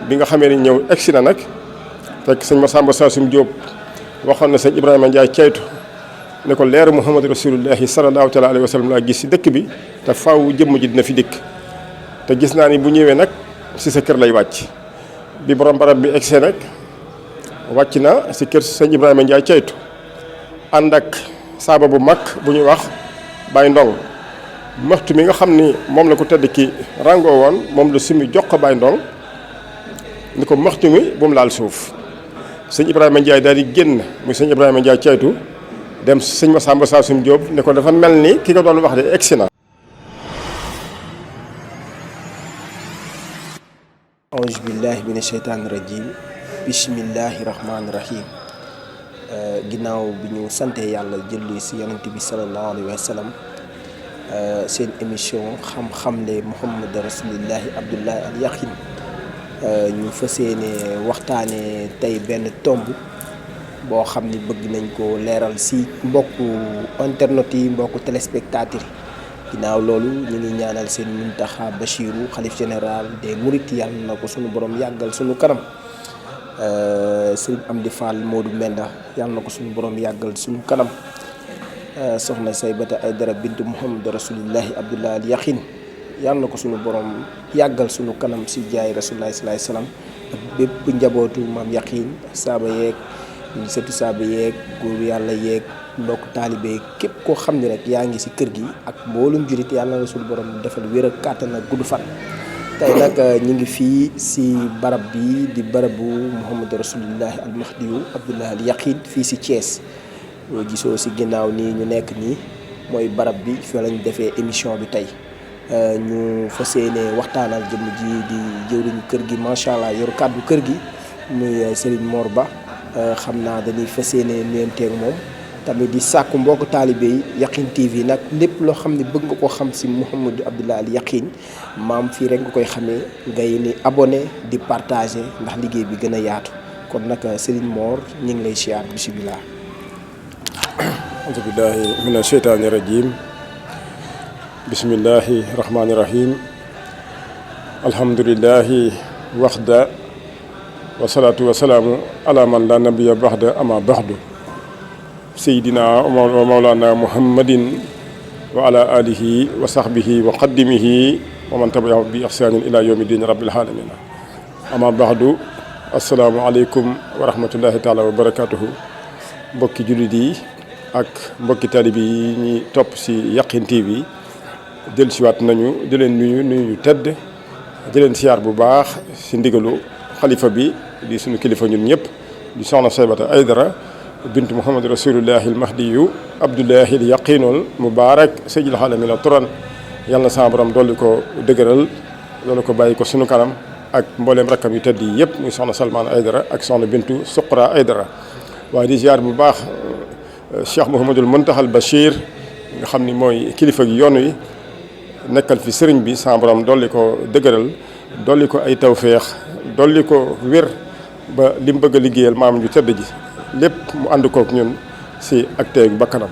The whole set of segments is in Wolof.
bi nga xamee ni ñëw egsi na nag fekk sëñ Massamba Sassoum Diop waxoon na sëñ Ibrahima Ndiaye ceytu ne ko leeru Muhammadu Rasulullahi sallallahu taala alayhi wa sallam laa gis si dëkk bi te faaw jëmm ji dina fi dikk te gis naa ni bu ñëwee nag si sa kër lay wàcc bi borom barab bi egsee nag wàcc na si kër sëñ Ibrahima Ndiaye ceytu ànd ak saaba bu mag bu ñuy wax Baye Ndong maxtu mi nga xam ni moom la ko tedd ki ràngoo woon moom la sumi jox ko Baye Ndong ni ko maxtu mi bu mu laal suuf sëñ Ibrahima Ndiaye daal di génn muy sëñ Ibrahima Ndiaye ceytu dem sëñ Massamba Sassoum Diop ne ko dafa mel ni ki nga doon wax de egsi na. auzu billahi mina sheytaani rajim bismillahi rahmaani rahim ginnaaw bi ñu sante yàlla jëlli si yonent bi sallallahu alayhi wa sallam seen émission xam-xamle Muhammad rasulillahi Abdullahi al Yaqin ñu fas yéene waxtaane tey benn tomb boo xam ni bëgg nañ ko leeral si mbokku internet yi mbokku téléspectateurs yi ginnaaw loolu ñu ngi ñaanal seen Muntaxa Bachiru xalif général des Mourides yàlla na ko suñu borom yàggal suñu kanam sëriñ Amdi Fall Modou Menda yàlla na ko suñu borom yàggal suñu kanam soxna Saybata Aydara bintu Muhammad rasulillahi Abdullahi al Yaqin yàlla na ko suñu borom yàggal suñu kanam si jaay rasulillahi sallallahu alayhi wasallam ak bépp njabootu maam Yaqin saaba yeeg sëtu saaba yeeg góor yàlla yeeg mbokk taalibe képp koo xam ne rek yaa ngi si kër gi ak mboolum jurit yàlla na suñu borom defal wér ak kàttan ak gudd fan. tey nag ñu ngi fii si barab bi di barabu Muhammad rasulillahi al mahdiyu Abdullahi al Yaqin fii si Thiès ñoo gisoo si ginnaaw nii ñu nekk nii mooy barab bi fi lañ defee émission bi tey ñu fas yéene waxtaanal jëmm ji di jëwriñu kër gi macha allah yor kàddu kër gi muy Serigne Mor Ba xam naa dañuy fas yéene nuyanteeg moom tamit di sàkku mbokk taalibe yi Yaqin TV nag lépp loo xam ne bëgg nga ko xam si Mouhamadou Abdullahi al Yaqin maam fii rek nga koy xamee ngay ni abonné di partagé ndax liggéey bi gën a yaatu kon nag Serigne Mor ñu ngi lay siyaar bisimilah. auzu billahi mina sheytaani rajim bismillahi rahmaani rahim alhamdulillahi waxda wasalaatu wasalaamu ala man la nabiya baxda ama baxdu seydina wa mawlana muhammadin wa ala alihi wa sahbihi wa qaddimihi wa man tabi'ahu bi ihsanin ila yawmi din rabbil alamin ama baxdu asalaamu aleykum wa rahmatullahi taala wa barakatuhu mbokki jullit yi ak mbokki taalibe yi ñi topp si Yaqin TV del siwaat nañu di leen nuyu tedd di leen siyaar bu baax si ndigalu xalifa bi di suñu kilifa ñun ñëpp di soxna Saybata Aydara bintu Muhammad rasulillahi al mahdiyu Abdullahi al Yaqinul Mubarak sayyidil alamin la turan yàlla na sama borom dolli ko dëgëral loolu ko bàyyi ko suñu kanam ak mbooleem rakkam yu tedd yi yëpp muy soxna Salman Aydara ak soxna bintu Suqra Aydara waaye di ziar bu baax Cheikh Mouhamadul Muntaxal Bachir nga xam ni mooy kilifa gi yoon wi nekkal fi sëriñ bi sama borom dolli ko dëgëral dolli ko ay tawféex dolli ko wér ba li mu bëgg a liggéeyal maam ju tedd ji lépp mu ànd kook ñun si ak tey bakkanam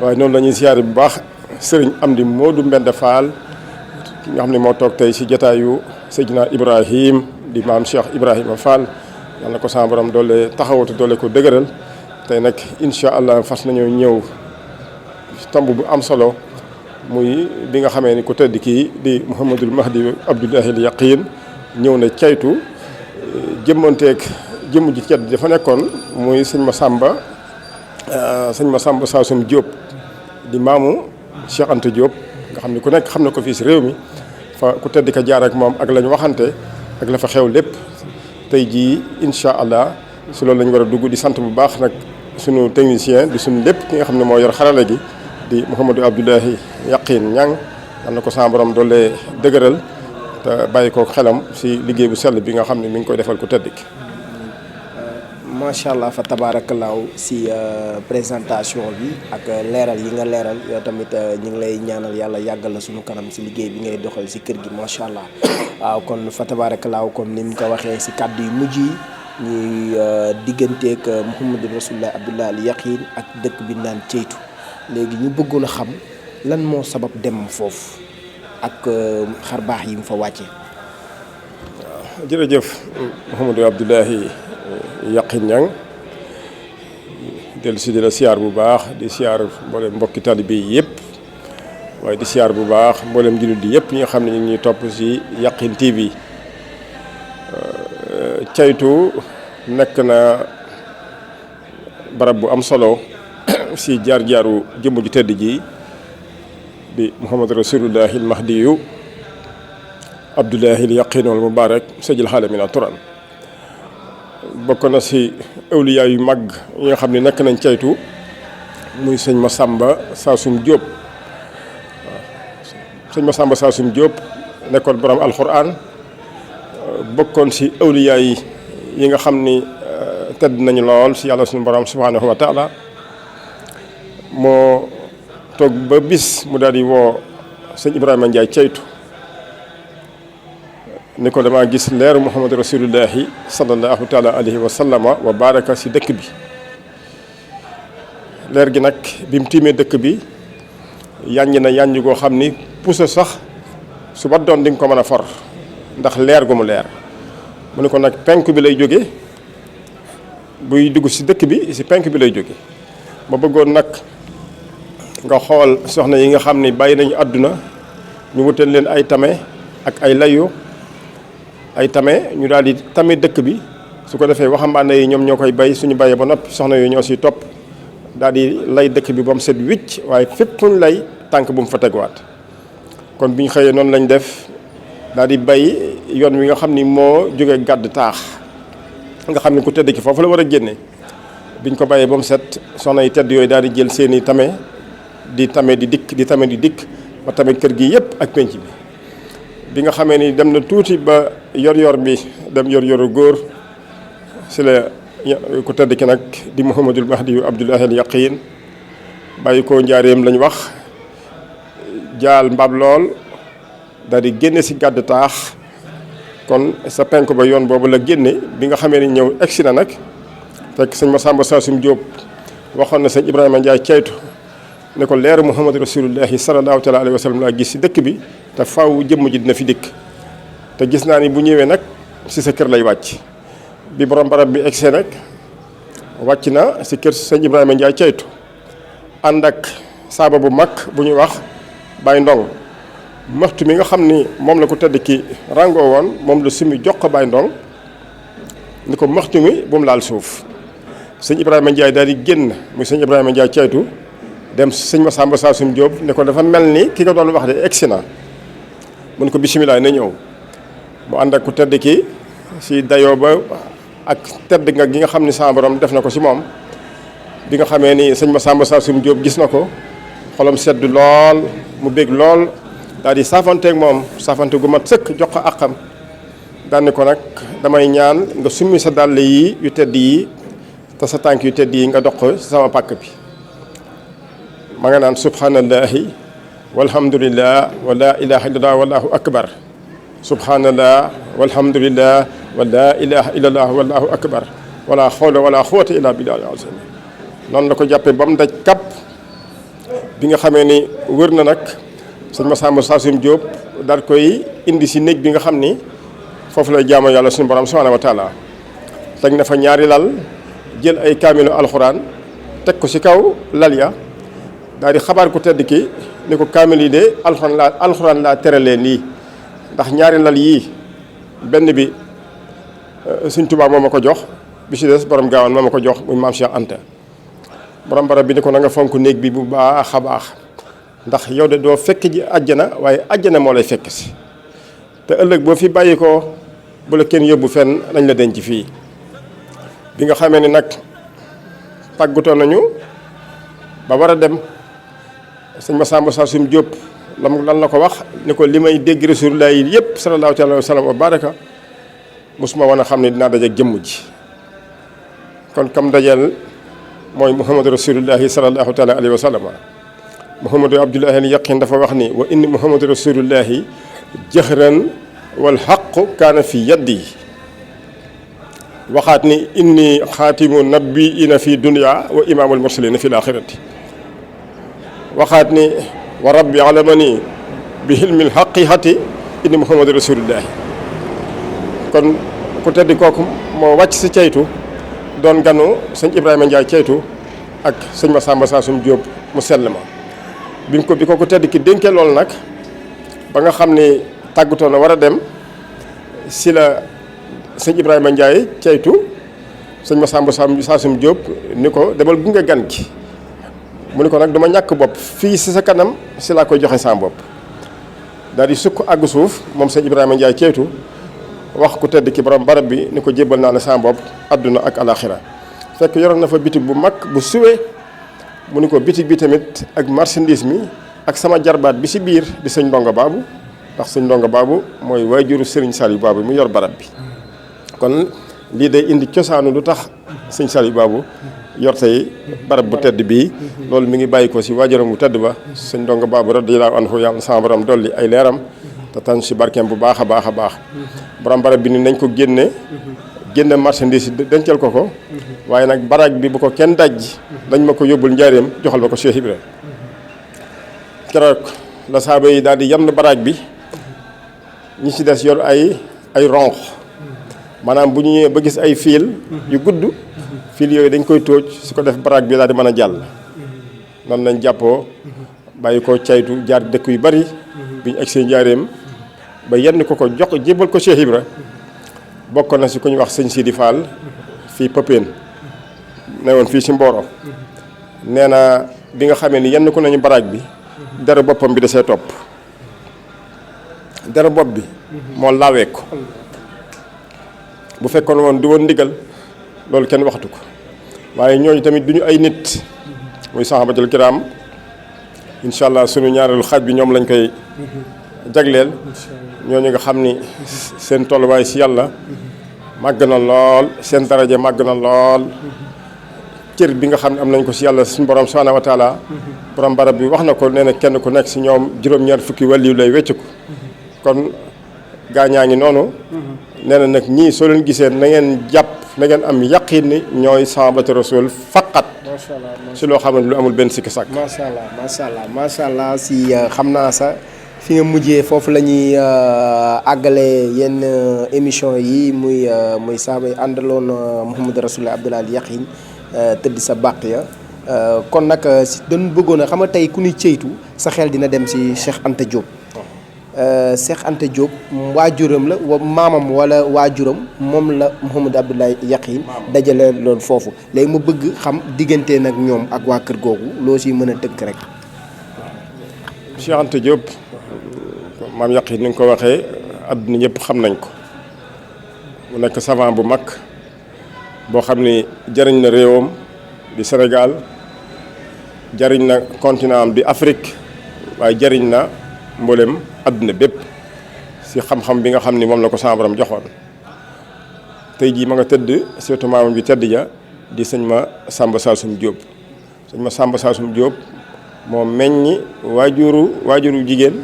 waaye noonu la ñuy ziare bu baax sëriñ Amdi Modou Mbenda Fall nga xam ne moo toog tey si jataayu Seydina Ibrahim di maam Cheikh Ibrahima Fall yal na ko sama borom doole taxawatu doole ko dëgëral tey nag incha allah fas nañoo ñëw tomb bu am solo muy bi nga xamee ni ku tedd kii di Mouhamadul Mahdi Abdullahi al Yaqin ñëw na caytu jëmmanteeg jëmm ji tedd dafa nekkoon muy sëñ Massamba Sassoum Diop di maamu Cheikh Anta Diop nga xam ne ku nekk xam na ko fii si réew mi fa ku tedd ka jaar ak moom ak la ñu waxante ak la fa xew lépp tey jii incha allah si loolu la ñu war a dugg di sant bu baax nag sunu technicien di sunu lépp ki nga xam ne moo yor xarala gi di Mouhamadou Abdullahi Yaqin ñang am na ko sama borom doole dëgëral te bàyyi ko xelam si liggéey bu sell bi nga xam ne mi ngi koy defal ku tedd ki. macha allah fa tabaarakallaahu si présentation bi ak leeral yi nga leeral yow tamit ñu ngi lay ñaanal yàlla yàggal la sunu kanam si liggéey bi ngay doxal si kër gi macha allah waaw kon fa tabaarakallaahu comme ni mu ko waxee si kàddu yu mujj yi ñuy digganteeg Mouhamadou Rasulullah Abdullahi al Yaqin ak dëkk bi naan ceytu léegi ñu bëggoon a xam lan moo sabab dem foofu ak xar baax yi mu fa wàcce. waaw jërëjëf Mouhamadou Abdoulahi Yakhine Niang dellu si di la siyaar bu baax di siyaar mboolem mbokki taalibe yi yëpp waaye di siyaar bu baax mboolem jullit yi yëpp ñi nga xam ne ñu ngi ñuy topp si Yakhine TV caytu nekk na barab bu am solo si jaar-jaaru jëmm ju tëdd ji di Muhammad Rasulullahi al-Mahdiyu Abdoulahi al-Yakhine al-Mubarak sajil xaalamina turan bokk na si awliya yu mag yi nga xam ne nekk nañ caytu muy sëñ Massamba Saasum Diop sëñ Massamba Saasum Diop nekkoon borom alxuraan bokkoon si awliya yi nga xam ni tedd nañu lool si yàlla suñu borom subhanahu wa taala moo toog ba bis mu daal di woo sëñ Ibrahima Ndiaye caytu ni ko damaa gis leeru Muhammad Rasulullahi sallallahu taala alayhi wa sallama wa baraka si dëkk bi leer gi nag bi mu tiimee dëkk bi yànj na yànj goo xam ni puso sax su ba doon di nga ko mën a for ndax leer gu mu leer mu ne ko nag penk bi lay jóge buy dugg si dëkk bi si penk bi lay jóge ma bëggoon nag nga xool soxna yi nga xam ni bàyyi nañu àdduna ñu wutal leen ay tame ak ay layu ay tame ñu daal di tame dëkk bi su ko defee waxambaane yi ñoom ñoo koy bay suñu bayee ba noppi soxna yooyu ñoo siy topp daal di lay dëkk bi ba mu set wicc waaye fépp fuñ lay tànk bu mu fa tegwaat kon bi ñu xëyee noonu lañ def daal di bay yoon wi nga xam ni moo jógee gàdd taax nga xam ni ku tedd ki foofu la war a génne biñ ko bàyyee ba mu set soxna yi tedd yooyu daal di jël seeni tame di tame di dikk di tame di dikk ba tame kër gi yëpp ak penc bi nga xamee ni dem na tuuti ba yor bi dem yor-yoru góor si la ku tedd ki nag di Muhammadul Mahdi yu Abdoulahi al-Yakhine bàyyi ko njaareem lañ wax jaal mbab lool daal di génne si gàdd taax kon sa penk ba yoon boobu la génne bi nga xamee ni ñëw egsi na nag fekk sëñ Massamba Saasum Diop waxoon na sëñ Ibrahima Ndiaye caytu ne ko leeru Muhammad Rasulullahi sallallahu taala alayhi wa sallam laa gis si dëkk bi te faw jëmm ji dina fi dikk te gis naa ni bu ñëwee nag si sa kër lay wàcc bi borom barab bi egsee nag wàcc na si kër sëñ Ibrahima Ndiaye caytu ànd ak saaba bu mag bu ñuy wax Baye Ndong maxtu mi nga xam ni moom la ko tedd ki ràngoo woon moom la sumi jox ko Baye Ndong ni ko maxtu mi bu mu laal suuf sëñ Ibrahima Ndiaye daal di génn muy sëñ Ibrahima Ndiaye caytu dem sëñ Massamba Saasum Diop ne ko dafa mel ni ki nga doon wax de egsi na mun ko bisimilah na ñëw mu ànd ak ku tedd ki si dayoo ba ak tedd nga gi nga xam ni sa borom def na ko si moom bi nga xamee ni sëñ Massamba Saasum Diop gis na ko xolam sedd lool mu bég lool daal di saafanteeg moom saafante gu mat sëkk jox ko àqam daane ko nag damay ñaan nga summi sa dàll yi yu tedd yi te sa tànk yu tedd yi nga dox ko sama pàkk bi ma nga naan subhanallahi walhamdulillah wa la ilaha illallah wallahu akbar subhanallah walhamdulillah wa la ilaha illallah wallahu akbar wala xawla wala quwwata illa billahi azim noonu la ko jàppee ba mu daj kàpp bi nga xamee ni wër na nag sëñ Massamba Saasum Diop daal koy indi si néeg bi nga xam ni foofu lay jaamoo yàlla suñu borom subhanahu wa taala teg na fa ñaari lal jël ay kaamilu alxuraan teg ko si kaw lal ya daal di xabaar ku tedd ki ni ko kaamil yi de alxuraan laa teralee nii ndax ñaari lal yii benn bi Sëñ Tuubaa moo ma ko jox bi si des borom gaawaan moo ma ko jox muy maam Cheikh Anta borom barab bi ni ko na nga fonk néeg bi bu baax a baax ndax yow de doo fekk ji àjjana waaye àjjana moo lay fekk si te ëllëg boo fi bàyyi ko bu la kenn yóbbu fenn nañ la denc fii bi nga xamee ni nag tàggatoo nañu ba war a dem sëñ Massamba Saasum Diop lan la ko wax ni ko li may dégg Rasulullah yi yëpp sallallahu alayhi wa sallam wa baraka mosuma woon a xam ne dinaa dajeek jëmm ji kon kam dajal mooy Muhammadu Rasulullahi sallallahu taala alayhi wa sallam Muhammadu Abdoulahi al-Yakhine dafa wax ni wa inni Muhammadu Rasulullahi jëxran wal xaqu kaana fi yaddi waxaat ni inni xaatimu nabiyina fi dunya wa imaamul mursalina fi laaxirati waxaat ni wa rabbi alamani bi hilmil haqiqati inni Muhammadu Rasulullahi kon ku tedd kooku moo wàcc si ceytu doon ganu sëñ Ibrahima Ndiaye ceytu ak sëñ Massamba Sassoum Diop mu sell ma bi ko ku tedd ki dénkee loolu nag ba nga xam ni tàggatoo na war a dem si la sëñ Ibrahima Ndiaye ceytu sëñ Massamba Sassoum Diop ni ko demal gunge gan gi mu ni ko nag dama ñàkk bopp fii si sa kanam si laa koy joxe sa bopp daal di sukk àgg suuf moom sëñ Ibrahima Ndiaye ceytu wax ku tedd ki borom barab bi ni ko jébbal naa la sa bopp àdduna ak alaxira fekk yoroon na fa bitig bu mag bu suwee mu ni ko bitig bi tamit ak marchandise mi ak sama jarbaat bi si biir di sëñ Ndongo Baabu ndax sëñ Ndongo Baabu mooy waajuru Serigne Saliou Baabu mu yor barab bi kon lii day indi cosaanu lu tax sëñ Saliou Baabu yor tey barab bu tedd bii loolu mi ngi bàyyi ko si waajuram bu tedd ba sëñ Ndongo Baabu radiyallaahu anhu yàlla sama borom dolli ay leeram te tan si barkeem bu baax a baax a baax borom barab bi ni nañ ko génne marchandise yi dencal ko waaye nag baraag bi bu ko kenn dajji dañ ma ko yóbbul njaareem joxal ma ko Cheikh Ibra keroog la saaba yi daal di yam na baraag bi ñi ci des yor ay ronx maanaam bu ñu ñëwee ba gis ay fiil yu gudd fiil yooyu dañ koy tóoj su ko def baraag bi daal di mën a jàll noonu lañ jàppoo bàyyi ko caytu jaar dëkk yu bari bi ñu egg seen njaareem ba yenn ko jox jébbal ko Cheikh Ibra bokk na si ku ñu wax sëñ Sidi Fall fii Pëpeen ne woon fii si Mboro nee na bi nga xamee ni yenn ko nañu baraag bi dara boppam bi da see topp dara bopp bi moo laawee ko bu fekkoon woon du woon ndigal loolu kenn waxtu ko waaye ñooñu tamit du ñu ay nit muy sahabatul kiram incha allah sunu ñaareelu xaaj bi ñoom lañ koy jagleel ñooñu nga xam ni seen tolluwaay si yàlla màgg na lool seen daraja màgg na lool cër bi nga xam ne am nañ ko si yàlla suñu borom subhanahu wa taala borom barab bi wax na ko nee na kenn ku nekk si ñoom juróom-ñaar fukki wàlliyu lay wecc ko kon gaañaa ngi noonu nee na nag ñii soo leen gisee na ngeen jàpp na ngeen am yaqin ni ñooy sahabatu rasul faqat si loo xam ne lu amul benn sikki sàkk. macha allah si xam naa sa fi nga mujjee foofu la ñuy àggale yenn émission yi muy saaba yi àndaloon Mouhamadou Rasulullah Abdoul Yakhine tëdd sa bàq ya kon nag si dañu bëggoon a xam nga tey ku ñuy ceytu sa xel dina dem si Cheikh Anta Diop. Cheikh Anta Diop waajuram la maamam wala waajuram moom la Mouhamadou Abdoul Yakhine dajale loolu foofu léegi mu bëgg xam diggante nag ñoom ak waa kër googu loo si mën a tënk rek. Cheikh Anta Diop maam Yakhine ni nga ko waxee àdduna ñëpp xam nañ ko mu nekk savant bu mag boo xam ni jariñ na réewam di Sénégal jariñ na continent am di Afrique waaye jariñ na mboolem àdduna bépp si xam-xam bi nga xam ni moom la ko sama borom joxoon tey jii ma nga tëdd surtout maamam bi tëdd ja di sëñ Massamba Sassoum Diop sëñ Massamba Sassoum Diop moo meññi waajuru jigéen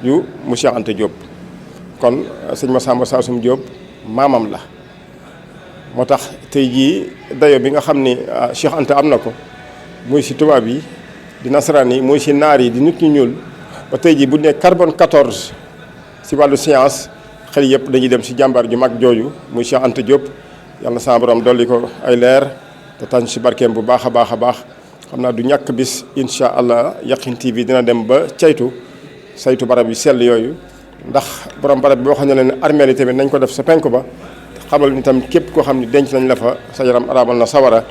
yu mu Cheikh Anta Diop kon sëñ Massamba Sassoum Diop maamam la moo tax tey jii dayo bi nga xam ni Cheikh Anta am na ko muy si tubaab yi di nasaraan yi muy si naar yi di nit ñu ñuul ba tey jii bu ñu nee carbone 14 si wàllu science xel yëpp dañuy dem si jàmbaar ju mag jooju muy Cheikh Anta Diop yàlla na sama borom dolli ko ay leer te tànn si barkeem bu baax a baax a baax xam naa du ñàkk bis incha allah Yakhine TV dina dem ba caytu saytu barab yu sell yooyu ndax borom barab bi waxoon na leen armeel yi tamit nañ ko def sa penku ba xamal ni tam képp koo xam ne denc nañ la fa sa yaram araamal na sawara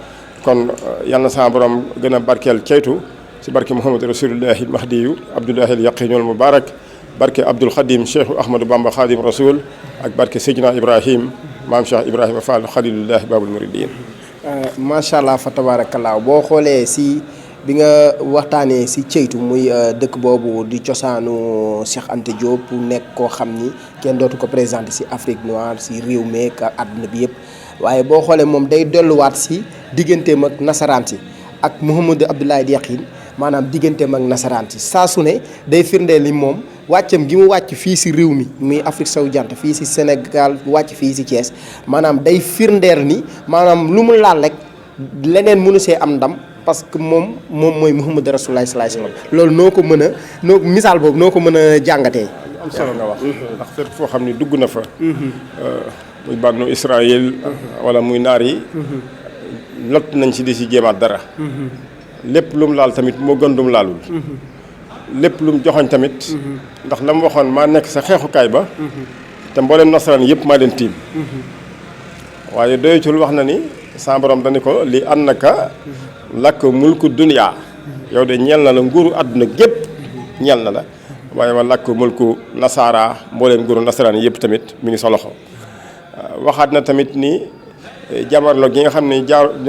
kon yàlla na sama borom gën a barkeel caytu si barke Mouhamadou Rasulullahi Mahdiyu Abdoulahi al Yaqinul Mubarak barke Abdoul Khadim Cheikh Ahmadou Bamba Khadim Rasoul ak barke Seydina Ibrahim maam Cheikh Ibrahima Fall Khalilullahi Babul Muridin. macha allah fa tabarakallah boo xoolee si bi nga waxtaanee si ceytu muy dëkk boobu di cosaanu Cheikh Anta Diop nekk koo xam ni kenn dootu ko présenté si Afrique noire si réew meek àdduna bi yëpp waaye boo xoolee moom day delluwaat si digganteem ak nasaraan si ak Mouhamadou Abdoul Yakhine maanaam digganteem ak nasaraan si saa su ne day firndeel ni moom wàccam gi mu wàcc fii si réew mi muy Afrique sowu jant fii si Sénégal wàcc fii si Thiès maanaam day firndeel ni maanaam lu mu laal rek leneen mënu see am ndam parce que moom mooy Muhammad Rasulullah sallallahu alayhi wasallam loolu noo ko mën a misaal boobu noo ko mën a jàngatee. am solo nga wax ndax fépp foo xam ne dugg na fa muy bànnu Israël wala muy naar yi lot nañ si di si jéemaat dara lépp lu mu laal tamit moo gën lu mu laalul lépp lu mu joxoñ tamit ndax la mu waxoon maa nekk sa xeexukaay ba te mbooleem nasaraan yëpp maa leen tiim waaye doyatul wax na ni sa borom dañu ko li annaka lakk mulku dunya yow de ñeel na la nguuru àdduna gépp ñeel na la waaye wa lakk mulku nasaara mbooleem nguuru nasaraan yëpp tamit mi ngi sa loxo waxaat na tamit ni jamarloo gi nga xam ne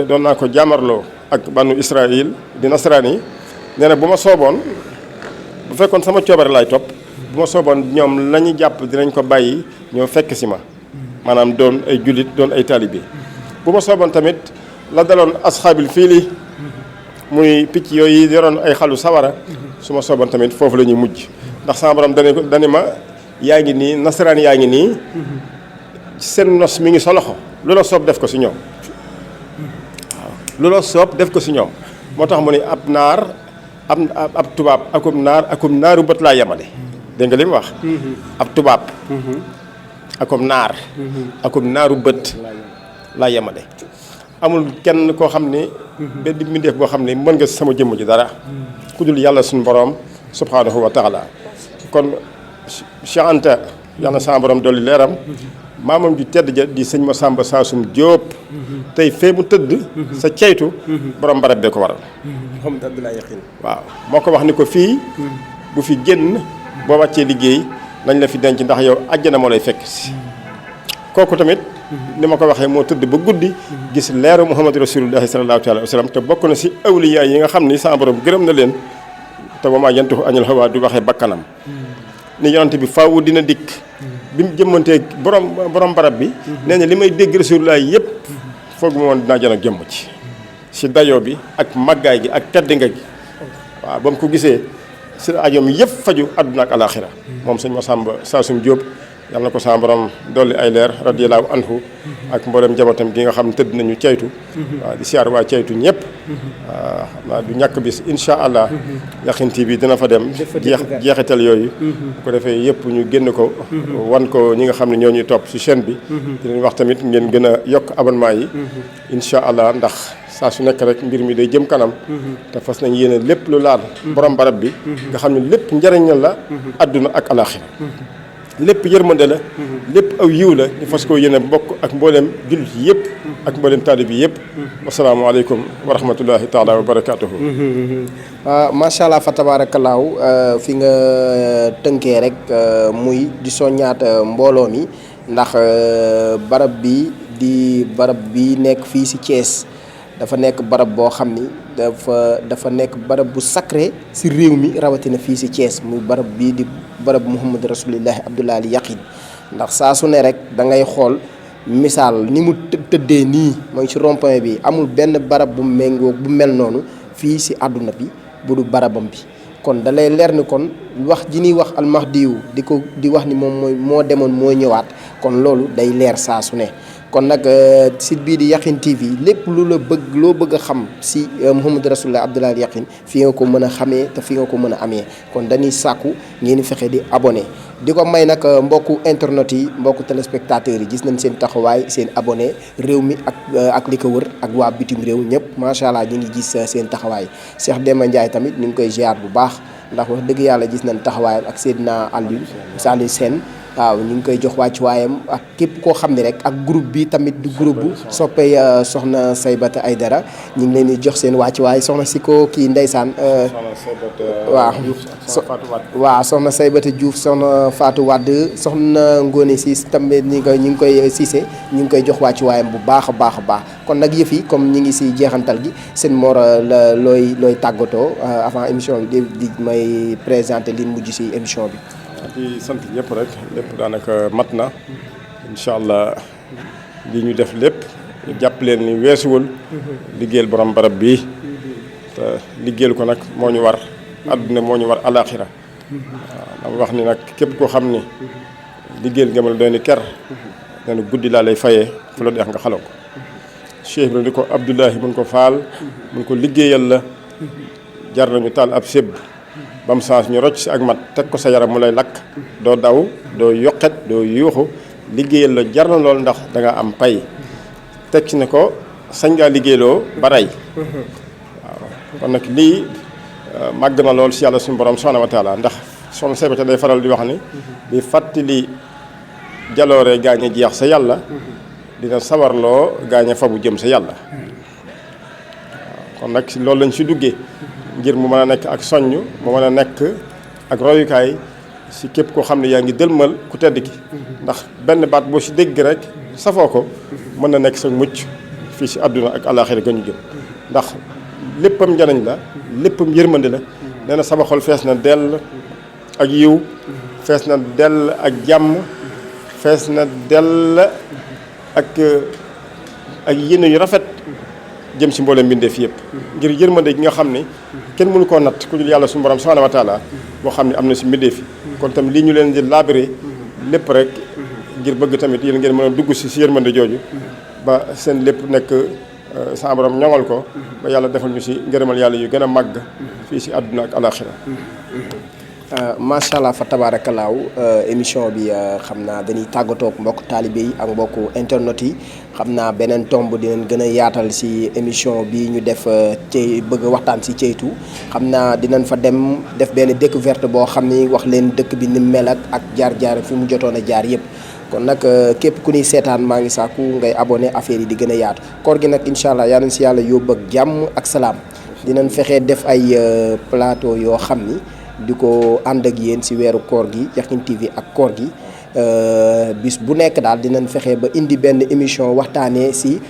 doon naa ko jamarloo ak banu Israël di nasaraan yi nee na bu ma sooboon bu fekkoon sama coobare laay topp bu ma sooboon ñoom la ñu jàpp dinañ ko bàyyi ñoo fekk si ma maanaam doon ay jullit doon ay taalibe bu ma sooboon tamit la daloon asxaabil fiili muy picc yooyu yoroon ay xalu sawara su ma sooboon tamit foofu la ñuy mujj ndax sama borom dani ma yaa ngi nii nasaraan yaa ngi nii seen nos mi ngi sa loxo lu la soob def ko si ñoom waaw lu la soob def ko si ñoom moo tax mu ne ab naar ab tubaab akum naaru bët laa yemale dégg nga li mu wax ab tubaab akum naaru bët laa yemale amul kenn koo xam ni benn mbindeef boo xam ni mën nga sama jëmm ji dara ku dul yàlla suñu borom subhanahu wa taala kon Cheikh Anta yàlla sama borom dolli leeram maamam ju tedd ja di sëñ Masamba Saasum Jóob tey fee mu tëdd sa ceytu borom barab bee ko waral Mouhamadou Abdoulaye Yakhine waaw moo ko wax ni ko fii bu fi génn boo wàccee liggéey nañ la fi denc ndax yow àjjana moo lay fekk si kooku tamit ni ma ko waxee moo tëdd ba guddi gis leeru Muhammadu Rasulullahi sallallahu alayhi wa sallam te bokk na si awliya yi nga xam ni sa borom gërëm na leen te wa maa yantiqu anil hawaa du waxee bakkanam ni yonante bi faaw dina dikk bi mu jëmmantee borom barab bi nee na li may dégg Rasulullahi yëpp foog mu woon dinaa jën ak jëmm ci si dayoo bi ak màggaay gi ak tedd nga gi waaw ba mu ko gisee si ajoom yëpp faju àdduna ak alaaxira moom sëñ Masamba Saasum Jóob yàlla na ko sama borom dolli ay leer radiyallahu anhu ak mboolem njabootam gi nga xam ne tëdd nañu ceytu waaw di siyaar waa ceytu ñëpp waaw du ñàkk bis insha allah Yakhine TV dina fa dem jeexital yooyu bu ko defee yëpp ñu génn ko wan ko ñi nga xam ne ñoo ñuy topp si chaîne bi di leen wax tamit ngeen gën a yokk abonnement yi insha allah ndax saa su nekk rek mbir mi day jëm kanam te fas nañ yéene lépp lu laal borom barab bi nga xam ne lépp njëriñal la adduna ak alaxira lépp yërmande la lépp aw yiw la ñu fas koo yéene bokk ak mboolem jullit yëpp ak mboolem taalib yi yëpp wasalaamaaleykum wa rahmatullahi taala wa barakaatuhu macha allah fa tabaarakallaahu fi nga tënkee rek muy di soññaat mbooloo mi ndax barab bi di barab bi nekk fii si Thiès dafa nekk barab boo xam ni dafa nekk barab bu sacré si réew mi rawatina fii si Thiès muy barab bii di barab Mouhamadou Rasulullahi Abdoulaye Yakhine ndax saa su ne rek da ngay xool misaal ni mu tëddee nii mooy si rond-point bi amul benn barab bu méngoo bu mel noonu fii si àdduna bi bu du barabam bi kon da lay leer ni kon wax ji ñuy wax almahdiyu di wax ni moom moo demoon moo ñëwaat kon loolu day leer saa su ne kon nag site bii di Yakhine TV lépp loo bëgg a xam si Mouhamadou Rasulullahi Abdoulaye Yakhine fii nga ko mën a xamee te fii nga ko mën a amee kon dañuy sàkku ngeen fexe di abonné di ko may nag mbokku internet yi mbokku téléspectateurs yi gis nañ seen taxawaay seen abonné réew mi ak li ko wër ak waa bitim réew ñëpp macha allah ñu ngi gis seen taxawaay Cheikh Demba Ndiaye tamit ñu ngi koy ziar bu baax ndax wax dëgg yàlla gis nañ taxawaayam ak Seydina Aliou Sène waaw ñu ngi koy jox wàccuwaayam ak képp koo xam ne rek ak groupe bi tamit du groupe bu soppee soxna Saybata Aydara ñu ngi leen di jox seen wàccuwaay soxna si ko kii ndeysaan waaw soxna Saybata Diouf soxna Fatou Wade soxna Ngone Siis tamit ñu ngi koy Cissé ñu ngi koy jox wàccuwaayam bu baax a baax a baax kon nag yëf yi comme ñi ngi si jeexantal gi seen mor la looy tàggatoo avant émission bi di may présenter li mujj si émission bi. di sant ñëpp rek lépp daanaka mat na incha allah li ñu def lépp ñu jàpp leen ni weesuwul liggéeyal borom barab bii te liggéeyal ko nag moo ñu war àdduna moo ñu war alaaxira waaw dama wax ni nag képp koo xam ni liggéeyal nga ma la doy ni ker nee na guddi laa lay fayee fu la deex nga xalaat ko Cheikh Ibrahima di ko Abdoulahi mun ko faal mun ko liggéeyal la jar nañu taal ab sébb ba mu changé ñu rocc si ak mat teg ko sa yaram mu lay lakk doo daw doo yoqet doo yuuxu liggéeyal la jar na lool ndax da nga am pay teg ci ne ko sañ ngaa liggéeyloo ba rey waaw kon nag lii màgg na lool si yàlla suñu borom subhanahu wa taala ndax soxna Saybata day faral di wax ni di fàttali jaloore gaañ a jeex sa yàlla dina sawarloo gaañ a fabu jëm sa yàlla waaw kon nag loolu lañ si duggee ngir mu mën a nekk ak soññ mu mën a nekk ak royukaay si képp koo xam ne yaa ngi dëlmal ku tedd ki ndax benn baat boo si dégg rek safoo ko mën na nekk sa mucc fii si àdduna ak àllaaxira ga ñu jëm ndax léppam njariñ la léppam yërmande la nee na sama xol fees na dell ak yiw fees na dell ak jàmm fees na dell ak yéene yu rafet jëm si mboolem mbindeef yëpp ngir yërmande gi nga xam ne kenn mënu koo natt ku dul yàlla suñu borom subhanahu wa taala boo xam ne am na si mbindeef yi kon tamit lii ñu leen di laabiré lépp rek ngir bëgg tamit yéen ngeen mën a dugg si yërmande jooju ba seen lépp nekk sa borom ñoŋal ko ba yàlla defal ñu si ngërëmal yàlla yu gën a màgg fii si àdduna ak alaxira macha allah fa tabaarakallaahu émission bi xam naa dañuy tàggatoo ak mbokk taalibe yi ak mbokk internet yi xam naa beneen tomb dinañ gën a yaatal si émission bi ñu def ci bëgg waxtaan si ceytu xam naa dinañ fa dem def benn découverte boo xam ni wax leen dëkk bi ni mel ak jaar-jaar fi mu jotoon a jaar yëpp. kon nag képp ku ñuy seetaan maa ngi sàkku ngay abonné affaire yi di gën a yaatu koor gi nag incha allah yal nañ si yàlla yóbbu ak jàmm ak salaam dinañ fexe def ay plateau yoo xam ni di ko ànd ak yéen si weeru koor gi Yakhine TV ak koor gi bis bu nekk daal dinañ fexe ba indi benn émission waxtaanee si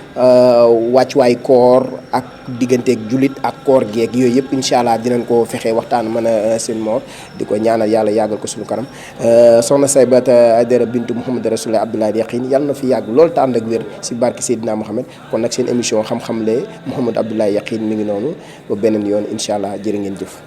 wàccuwaay koor ak digganteeg jullit ak koor geeg yooyu yëpp incha allah dinañ ko fexe waxtaan mën a seen moor di ko ñaanal yàlla yàggal ko suñu kanam soxna Saybata Aidara bintu Mouhamed Rasulullah Abdoulaye Yakhine yàlla na fi yàgg loolu te ànd ak wér si barke Seydina Mohamed kon nag seen émission xam-xam le Mouhamed Abdoulaye Yakhine mi ngi noonu ba beneen yoon incha allah jërë ngeen jëf.